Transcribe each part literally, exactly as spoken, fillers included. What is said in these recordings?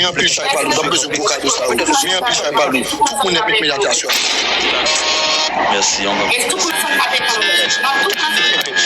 Men anpil sa e pa nou. M bezwen gwo kado sa yo. Men anpil sa e pa nou. Tout moun ap met medyatasyon. Mèsi, yon lòt. Guys, tout moun sa ap met kado. Tout moun sa ap met kado.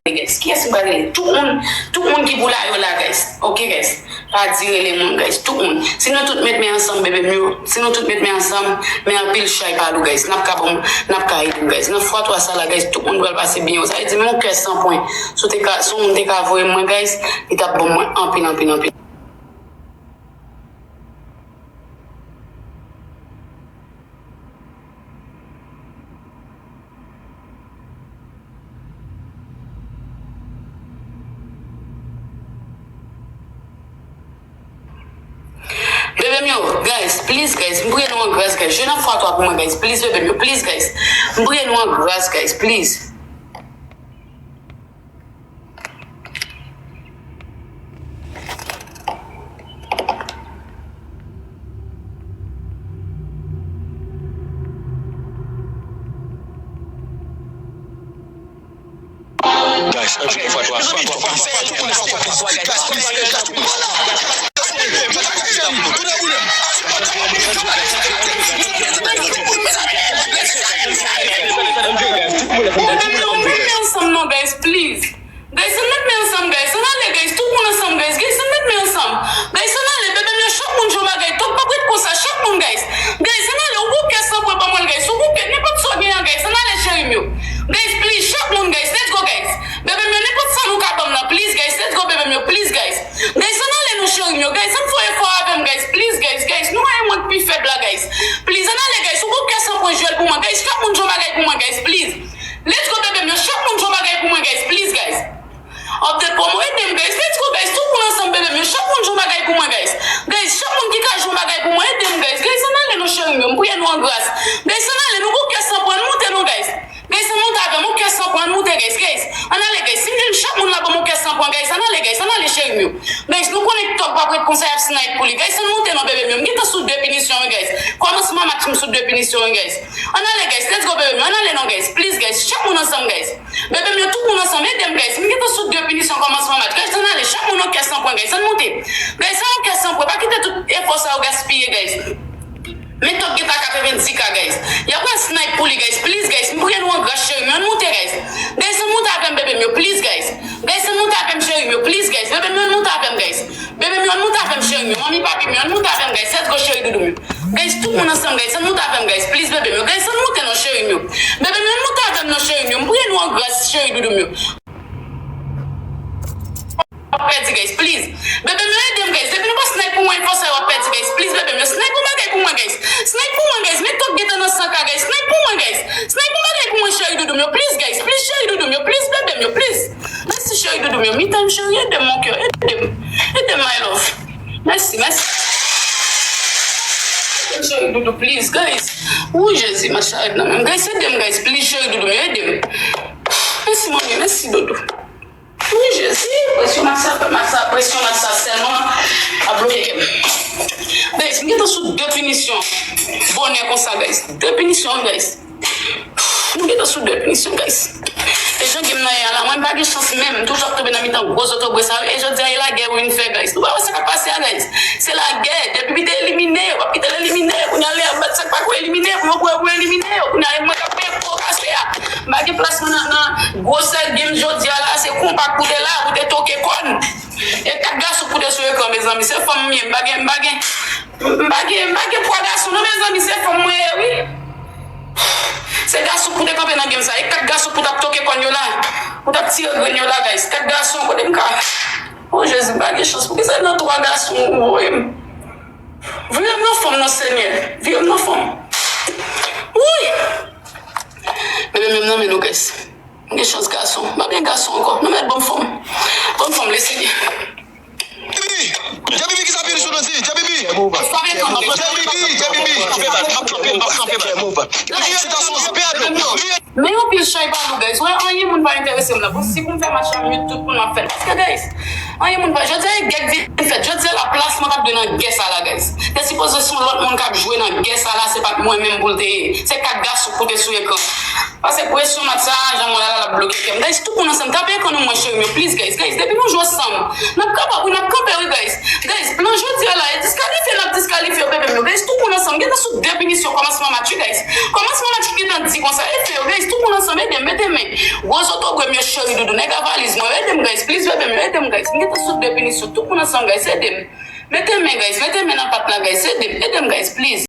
Guys, kiyès ki pral rele? Tout moun, tout moun ki pou la yo la, guys. Ok, guys. pa di rele moun, guys. Tout moun. Si nou tout met men ansanm, bebe m yo. Si nou tout met men ansanm, men anpil chay pa nou, guys. N ap ka bon, n ap ka ede, guys. Nan fwa twa sa la, guys, tout moun pral pase byen. Sa vle di, menm yon kè san pwen. Si w te ka, si yon moun te ka voye mwen, guys, li t ap bon mwen anpil, anpil, anpil. Bebe m yo, guys, please, guys, m priye nou an gras, guys. Jwe nan fwa twa pou mwen, guys, please, bebe m yo, please, guys. M priye nou an gras, guys, please. Guys, ann jwe fwa twa, fwa twa, fwa twa. Ann jwe, guys, tout moun ansanm. Bebe m yo, met men ansanm non, guys, please. Guys, ann met men ansanm, guys. Ann ale, guys. Tout moun ansanm, guys. Guys, ann met men ansanm. Guys, ann ale, bebe m yo, chak moun jwe yon bagay. Tòg p ap ret konsa, chak moun, guys. Guys, ann ale, ou gon kè san pwen ban mwen l, guys. Ou gon kè, nenpòt sa w genyen an, guys. Ann ale, cheri m yo. Guys, please, chak moun, guys. Let's go, guys. Bebe m yo, nenpòt sa nou ka ban m nan, please, guys. Let's go, bebe m yo, please, guys. Guys, ann ale non, cheri m yo. Guys, ann fè yon efò avè m, guys. Please, guys, guys. Nou wè mwen k pi fèb la, guys. Please, ann ale, guys. Ou gon kè san pwen, jwe l pou mwen, guys. Chak moun jwe yon bagay pou mwen, guys. Please. Let's go, bebe m yo. Chak moun jwe yon bagay pou mwen, guys. Please, guys. Update promo, ede m, guys. Let's go, guys. Tout moun ansanm, bebe m yo. Chak moun jwe yon bagay pou mwen, guys. Guys, chak moun ki ka jwe yon bagay pou mwen, ede m, guys. Guys, ann ale non, cheri m yo. M priye nou an gras. Guys, ann ale, nou gon kè san pwen, ann monte non, guys. Guys, ann monte avè m, yon kè san pwen, ann monte, guys. Guys, ann ale, guys. Si m jwenn chak moun la ban m yon kè san pwen, guys. Ann ale, guys. Ann ale, cheri m yo. Guys, nou konnen tòg p ap ret konsa, y ap snipe pou li. Guys, ann monte non, bebe m yo. M gentan sou de pinisyon, wi, guys. Kòmansman match, m sou de pinisyon, wi, guys. Ann ale, guys. Let's go, bebe m yo. Ann ale non, guys. Please, guys. Chak moun ansanm, guys. Bebe m yo, tout moun ansanm, ede m, guys. M gentan sou de pinisyon kòmansman match. Guys, ann ale, chak moun yon kè san pwen, guys. Ann monte. Guys, sa yon kè san pwen. Pa kite tout efò sa yo gaspiye, guys. Men tòg gentan katrevenndis K, guys. Y ap pral snipe pou li, guys. Please, guys. M priye nou an gras, cheri m yo. Ann monte, guys. Guys, ann monte avè m, bebe m yo. Please, guys. Guys, ann monte avè m, cheri m yo. Please, guys. Bebe m yo, ann monte avè m, guys. Bebe m yo, ann monte avè m, cheri m yo. Manmi, papi m yo, ann monte avè m, guys. Let's go, cheri doudou m yo. Guys, tout moun ansanm, guys. Ann monte avè m, guys. Please, bebe m yo. Guys, ann monte non, cheri m yo. Bebe m yo, ann monte avè m non, cheri m yo. M priye nou an gras, cheri doudou m yo. W ap pèdi, guys, please. Bebe m yo, ede m, guys. Depi nou pa snipe pou mwen, efò sa yo ap pèdi, guys. Please, bebe m yo, snipe yon bagay pou mwen, guys. Snipe pou mwen, guys. Men tòg gentan nan san K, guys. Snipe pou mwen, guys. Snipe yon bagay pou mwen, cheri doudou m yo. Please, guys. Please, cheri doudou m yo. Please, bebe m yo. Please. Mèsi, cheri doudou m yo. Me time, cheri, ede m, mon cœur. Ede m. Ede m, my love. Mèsi, mèsi. Ede m, cheri doudou, please, guys. Wouy, Jezi, match la ret nan men m. Guys, ede m, guys. Please, cheri doudou m yo, ede m. Mèsi, manmi. Mèsi, doudou. Wi, Jezi, presyon match sa, match sa, presyon match sa sèlman ap bloke kè m. Guys, m gentan sou de pinisyon. Bonè konsa, guys. De pinisyon, guys. M gentan sou de pinisyon, guys. E jan game nan ye a la, mwen m pa gen chans menm. M toujou ap tonbe nan mitan gwo zotobre sa yo. E jodi a, e lagè yo vin fè, guys. Nou pa wè sa k ap pase a, guys. Se lagè. Depi m te elimine, yo p ap kite l elimine. Kounye a, lè y ap bat sa k pa ko elimine, pou yo pran pou elimine yo. Kounye a, e mwen k ap peye po kase a. M pa gen plas mwen nan, nan gwosè game jodi a la, se konpa k pou te la, pou te toke kòn. E kat gason k pou te sou ekran, mezanmi, se fanm m ye, m pa gen, m pa gen, m pa gen, m pa gen pwa gason non, mezanmi, se fanm mwen ye, wi. Se gason k pou te kanpe nan game sa, e kat gason k pou t ap toke kòn yo la, pou t ap tire grenn yo la, guys, kat gason, kote m ka. O Jezi, m pa gen chans, poukisa nan twa gason ou voye m? Vire m nan fanm nan, Senyè. Vire m nan fanm. Wouy! Bebe m nan men nou, guys. M gen chans gason. M pa gen gason ankò. Nou mèt ban m fanm. Ban m fanm, le Senyè. Djabibi, Djabibi, ki sa pinisyon nan di? Djabibi. Djabibi, Djabibi. Felisitasyon, se pèd. Men yon pil chay pa nou, guys. Wè, anyen moun pa enterese m la. Bon, si pou m fè match la, m mute tout moun, m ap fè l. Paske, guys, anyen moun pa. Jodi a, e gè k vin fèt. Jodi a, la plas mwen t ap dwe nan gè sa la, guys. Te sipoze se yon lòt moun k ap jwe nan gè sa la, se pa t mwen menm pou l te ye. Se kat gason k pou te sou ekran. Paske presyon match sa, jan mwen la, l ap bloke kè m. Guys, tout moun ansanm, tape ekran nou mwen, cheri m yo, please, guys. Guys, depi nou jwe ansanm, n ap kapab, wi, n ap kanpe, wi, guys. Guys, plan jodi a la, e diskalifye, n ap diskalifye yo, bebe m yo. Guys, tout moun ansanm, gentan sou de pinisyon kòmansman match, wi, guys. Kòmansman match ki gentan di konsa, e fè yo, guys, tout moun ansanm, ede m, mete men. Gwo zotobre m yo, cheri doudou, nèg a valiz mwen, ede m, guys, please, bebe m yo, ede m, guys. M gentan sou de pinisyon, tout moun ansanm, guys, ede m. Mete men, guys, mete men nan pat la, guys. Ede m, ede m, guys, please.